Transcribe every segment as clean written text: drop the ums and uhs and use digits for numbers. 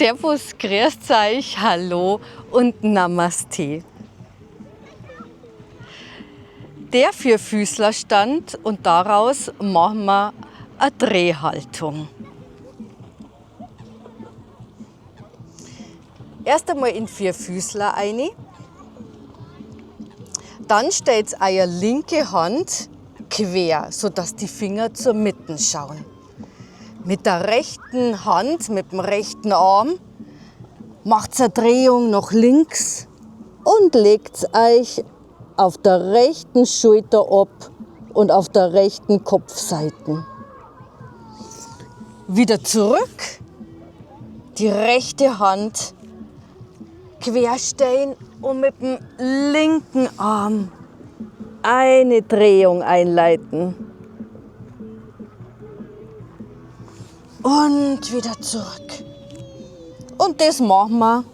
Servus, grüßt euch, hallo und Namaste. Der Vierfüßlerstand und daraus machen wir eine Drehhaltung. Erst einmal in Vierfüßler ein. Dann stellt eure linke Hand quer, sodass die Finger zur Mitte schauen. Mit der rechten Hand, mit dem rechten Arm, macht eine Drehung nach links und legt euch auf der rechten Schulter ab und auf der rechten Kopfseite. Wieder zurück, die rechte Hand querstellen und mit dem linken Arm eine Drehung einleiten. Und wieder zurück. Und das machen wir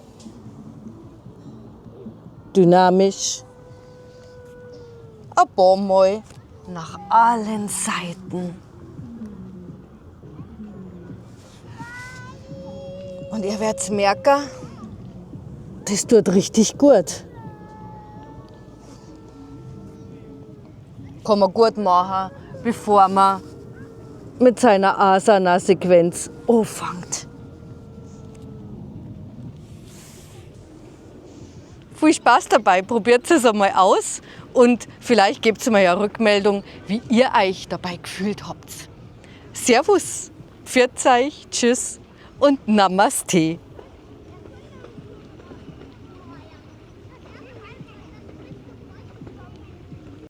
dynamisch ein paar Mal nach allen Seiten. Und ihr werdet merken, das tut richtig gut. Kann man gut machen, bevor man mit seiner Asana-Sequenz anfängt. Viel Spaß dabei, probiert es einmal aus und vielleicht gebt ihr mir ja Rückmeldung, wie ihr euch dabei gefühlt habt. Servus, pfiat euch, tschüss und Namaste.